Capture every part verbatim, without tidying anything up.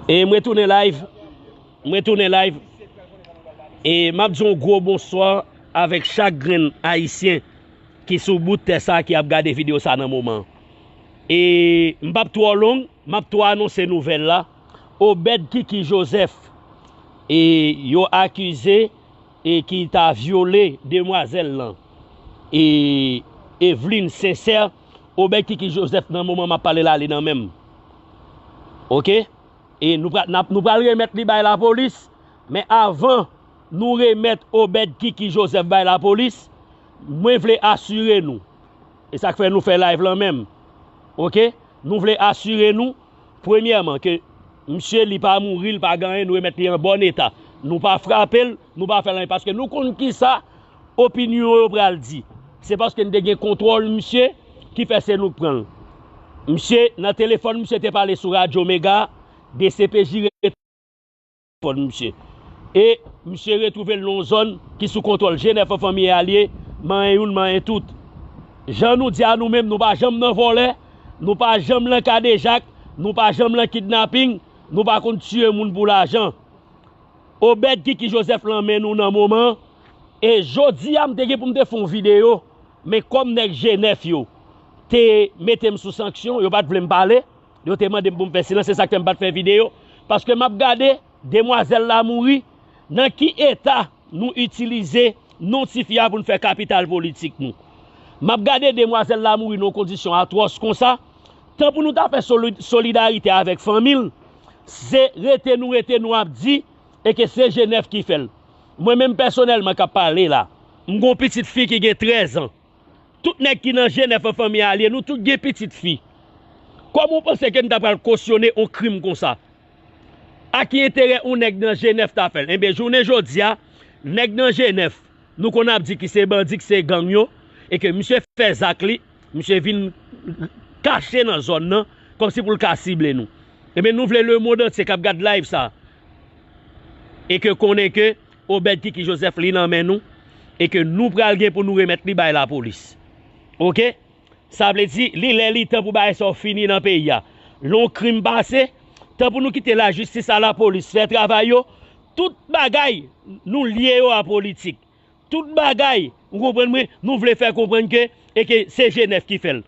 E mwen tounen live. Mwen tounen live. E m ap di yon gwo bonswa avèk chak grenn Ayisyen ki sou bout tè sa ki ap gade videyo sa nan moman. E m p ap twò long, m ap twò anonse nouvèl la. Obed Kiki Joseph, e yo akize e ki ta vyole demwazèl lan. E Eveline Sincère, Obed Kiki Joseph nan moman m ap pale la, li nan men m. Oke? E nou pral, n ap, nou pral remèt li bay lapolis, men avan nou remèt Obed Kiki Joseph bay lapolis, mwen vle asire nou, e sa k fè nou fè live lan menm, oke? Nou vle asire nou, premyèman, ke misye li pa mouri, li pa gen anyen, nou remèt li an bòn eta. Nou pa frape l, nou pa fè l anyen, paske nou konn kisa opinyon yo pral di. Se paske n te gen kontwòl misye ki fè se nou k pran l. Misye, nan telefòn, misye te pale sou Radyo Mega, D C P J rete telefòn misye. E misye retwouve l nan yon zòn ki sou kontwòl G nèf an fanmi e alye, manyen youn, manyen tout. Jan nou di a nou menm, nou pa janm nan vòlè, nou pa janm nan kadejak, nou pa janm nan kidnaping, nou pa konn tiye moun pou lajan. Obed Kiki Joseph lan men nou nan moman. E jodi a, m te gen pou m te fè yon videyo, men kòm nèg G nèf yo te mete m sou sanksyon, yo pa t vle m pale, yo te mande m pou m fè silans, se sa k fè m pa t fè videyo. Paske m ap gade, demwazèl la mouri, nan ki eta nou itilize non tifi a pou n fè kapital politik nou. M ap gade demwazèl la mouri nan yon kondisyon atwòs konsa, tan pou nou ta fè soli-, solidarite avèk fanmi l, se rete nou rete nou ap di, e ke se G nèf ki fè l. Mwen menm pèsonèlman k ap pale la, m gen yon pitit fi ki gen trèz an. Tout nèg ki nan G nèf an fanmi alye, nou tout gen pitit fi. Kòman w panse ke n ta pral kosyone yon krim konsa? A ki enterè yon nèg nan G nèf ta fè l? Enben, jounen jodi a, nèg nan G nèf, nou konn ap di ki se bandi, ki se gang yo, e ke misye fè zak li, misye vin kache nan zòn nan, kòmsi pou l ka sible nou. Enben, nou vle lemonn antye k ap gad live sa, e ke konnen ke Obed Kiki Joseph li nan men nou, e ke nou pral gen pou nou remèt li bay lapolis. Oke? Sa vle di, li lè li tan pou bagay sa yo fini nan peyi a. Lè yon krim pase, tan pou nou kite lajistis a lapolis fè travay yo, tout bagay nou lye yo a politik. Tout bagay, ou konprann mwen, nou vle fè konprann ke, e ke se G nèf ki fè l.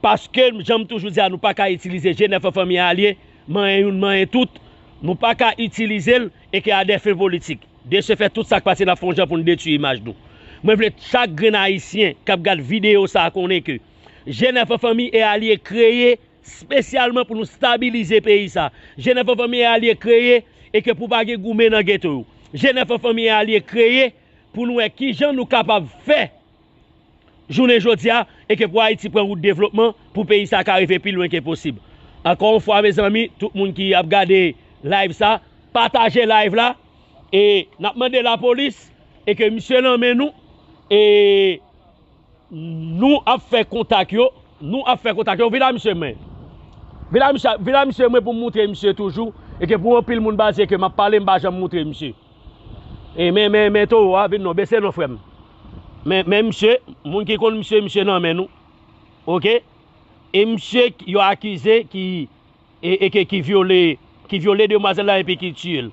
Paske, jan m toujou di a, nou pa ka itilize G nèf an fanmi alye, manyen youn, manyen tout. Nou pa ka itilize l, e ke a dè fen politik. De se fè, tout sa k pase, n ap fè yon jan pou n detwi imaj nou. Mwen vle chak grenn Ayisyen k ap gad videyo sa a konnen ke G nèf an fanmi e alye kreye espesyalman pou nou stabilize peyi sa. G nèf an fanmi e alye kreye e ke pou pa gen goumen nan geto yo. G nèf an fanmi e alye kreye pou nou wè kijan nou kapab fè jounen jodi a e ke pou Ayiti pran wout devlopman, pou peyi sa ka rive pi lwen ke posib. Ankò yon fwa, mezanmi, tout moun ki ap gade live sa, pataje live la e n ap mande lapolis e ke misye nan men nou e nou ap fè kontak yo, nou ap fè kontak yo. Vin la misye mwen. Vin la misye, vin la misye mwen pou m moutre misye toujou. E ke pou anpil moun baze ke m ap pale, m pa janm moutre misye. E men, men, men towo a, vin non, bese non frè m. Men, men misye, moun ki konn misye, misye nan men nou. Oke? E misye yo akize ki e, e ke, ki vyole, ki vyole demwazèl la epi ki tiye l.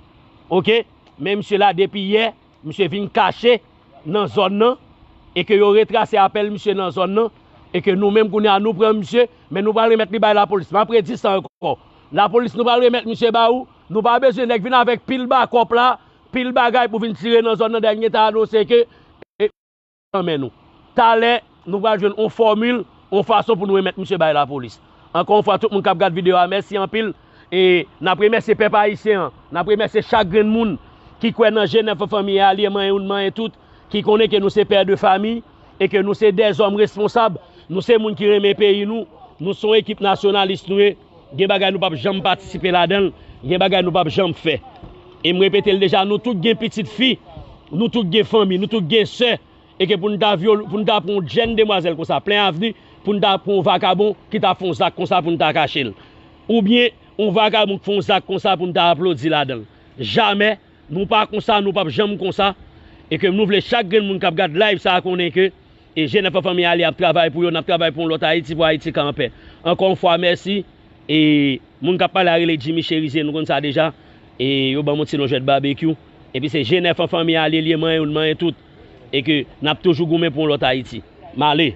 Oke? Men misye la depi yè, misye vin kache nan zòn nan, e ke yo retrase apèl misye nan zòn nan, e ke nou menm kounye a nou pran misye, men nou pral remèt li bay lapolis. M ap redi sa ankò. Lapolis, nou pral remèt misye ba ou. Nou pa bezwen nèg vin avèk pil bakòp la, pil bagay pou vin tire nan zòn nan, dènye ta anonse ke e, nan men nou. Talè, nou pral jwenn yon fòmil, yon fason pou nou remèt misye bay lapolis. Ankò yon fwa, tout moun k ap gad videyo a, mèsi anpil. E n ap remèsye pèp ayisyen an, n ap remèsye chak grenn moun ki kwè nan G nèf an fanmi e alye, manyen youn, manyen tout, ki konnen ke nou se pè de fami e ke nou se dèzòm responsab, nou se moun ki renmen peyi nou, nou se yon ekip nasyonalis nou ye. Gen bagay nou p ap janm patisipe ladan l, gen bagay nou p ap janm fè. E m repete l deja, nou tout gen pitit fi, nou tout gen fanmi, nou tout gen sè, e ke pou n ta vyole, pou n ta pran yon jèn demwazèl konsa, plen avni, pou n ta pran yon vakabon ki ta fè yon zak konsa pou n ta kache l. Oubyen, yon vakabon k fè yon zak konsa pou n ta aplodi ladan l. Jamè, nou pa konsa, nou p ap janm konsa. E ke nou vle chak grenn moun k ap gad live sa a konnen ke e G nèf an fanmi alye ap travay pou yo, n ap travay pou yon lòt Ayiti, pou Ayiti ka anpè. Ankò yon fwa, mèsi. E Moun k ap pale a rele Jimmy Cherizier, nou konn sa deja. E yo ban m yon ti non jwèt babekyou. Epi se G nèf an fanmi a li ye, li ye manyen youn, manyen tout. E ke n ap toujou goumen pou yon lòt Ayiti. M ale.